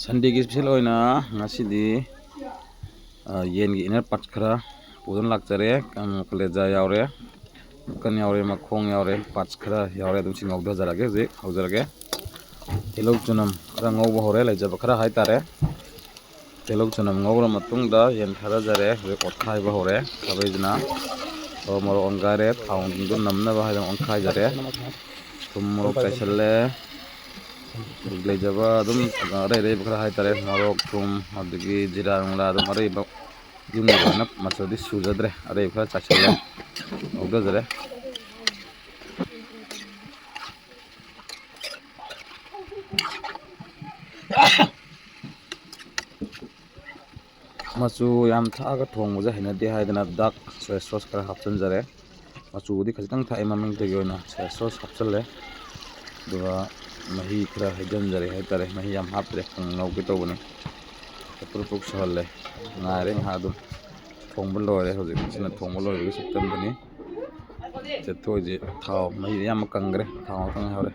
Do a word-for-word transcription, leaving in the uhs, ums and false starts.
ꯁꯟꯗꯦꯒꯤ special ꯑꯣꯏꯅ ꯉꯁꯤꯗꯤ, ꯑ, ꯌꯦꯟꯒꯤ ꯏꯟꯅꯔ ꯄꯥꯔꯠꯁ ꯈꯔ ꯄꯨꯗꯨꯅ ꯂꯥꯛꯆꯔꯦ꯫ ꯀꯝ-, ꯀꯂꯦꯖꯥ ꯌꯥꯎꯔꯦ, ꯃꯈꯟ ꯌꯥꯎꯔꯦ, ꯃꯈꯣꯡ ꯌꯥꯎꯔꯦ, ꯄꯥꯔꯠꯁ ꯈꯔ ꯌꯥꯎꯔꯦ꯫ ꯑꯗꯨꯝ ꯁꯤ ꯉꯧꯊꯖꯔꯒꯦ, ꯍꯧꯖꯤꯛ ꯍꯧꯖꯔꯒꯦ꯫ ꯇꯤꯜꯍꯧ ꯆꯅꯝ ꯈꯔ ꯉꯧꯕ ꯍꯧꯔꯦ, ꯂꯩꯖꯕ ꯈꯔ ꯍꯥꯏꯇꯥꯔꯦ꯫ ꯇꯤꯜꯍꯧ ꯆꯅꯝ ꯉꯧꯔ ꯃꯇꯨꯡꯗ ꯌꯦꯟ ꯊꯥꯗꯖꯔꯦ꯫ ꯍꯧꯖꯤꯛ ꯑꯣꯠꯈꯥꯏꯕ ꯍꯧꯔꯦ꯫ ꯈꯥꯕꯩꯁꯤꯅ ꯃꯣꯔꯣꯛ, ꯃꯣꯔꯣꯛ ꯑꯣꯟꯈꯥꯏꯔꯦ꯫ ꯊꯥꯎꯗꯣ ꯅꯝꯅꯕ ꯍꯥꯏꯗꯅ ꯑꯣꯟꯈꯥꯏꯖꯔꯦ꯫ ꯊꯨꯝ, ꯃꯣꯔꯣꯛ ꯆꯥꯏꯁꯤꯜꯂꯦ꯫ ꯍꯧꯖꯤꯛ ꯂꯩꯖꯕ ꯑꯗꯨꯝ ꯑꯔꯩ ꯑꯔꯩꯕ ꯈꯔ ꯍꯥꯏꯇꯥꯔꯦ, ꯃꯣꯔꯣꯛ, ꯊꯨꯝ, ꯑꯗꯒꯤ ꯖꯤꯔꯥ ꯅꯨꯡꯂꯥ ꯑꯗꯨꯝ ꯑꯔꯩꯕ ꯌꯨꯝꯒꯤ ꯑꯣꯏꯅ ꯃꯆꯜꯗꯤ ꯁꯨꯖꯗ꯭ꯔꯦ, ꯑꯔꯩꯕ ꯈꯔ ꯆꯥꯏꯁꯤꯜꯂꯦ, ꯉꯧꯗꯖꯔꯦ꯫ ꯃꯆꯨ ꯌꯥꯝ ꯊꯥꯛꯑꯒ ꯊꯣꯡꯕꯁꯦ ꯍꯩꯅꯗꯦ ꯍꯥꯏꯗꯅ ꯗꯥꯔꯛ ꯁꯣꯌꯥ ꯁꯣꯁ ꯈꯔ ꯍꯥꯞꯆꯤꯟꯖꯔꯦ꯫ ꯃꯆꯨꯕꯨꯗꯤ ꯈꯖꯤꯛꯇꯪ ꯊꯥꯛꯑꯦ, ꯃꯃꯤꯡꯇꯒꯤ ꯑꯣꯏꯅ ꯁꯣꯌꯥ ꯁꯣꯁ ꯍꯥꯞꯆꯤꯜꯂꯦ꯫ ꯑꯗꯨꯒ ꯃꯍꯤ ꯈꯔ ꯍꯩꯖꯤꯟꯖꯔꯦ ꯍꯥꯏꯇꯥꯔꯦ, ꯃꯍꯤ ꯌꯥꯝ ꯍꯥꯞꯇ꯭ꯔꯦ, ꯀꯪꯅ ꯉꯧꯒꯦ ꯇꯧꯕꯅꯤ꯫ ꯄ꯭ꯔꯨꯞ ꯄ꯭ꯔꯨꯞ ꯁꯧꯍꯜꯂꯦ꯫ ꯉꯥꯏꯔꯦ ꯉꯥꯏꯍꯥꯛ ꯑꯗꯨꯝ꯫ ꯊꯣꯡꯕ ꯂꯣꯏꯔꯦ ꯍꯧꯖꯤꯛ꯫ ꯁꯤꯅ ꯊꯣꯡꯕ ꯂꯣꯏꯕꯒꯤ ꯁꯛꯇꯝꯗꯅꯤ꯫ ꯁꯦ ꯊꯣꯏꯁꯦ ꯊꯥꯎ ꯃꯍꯤ ꯑꯌꯥꯝꯕ ꯀꯪꯈ꯭ꯔꯦ꯫ ꯊꯥꯎ ꯉꯥꯛꯇꯪ ꯉꯥꯏꯍꯧꯔꯦ꯫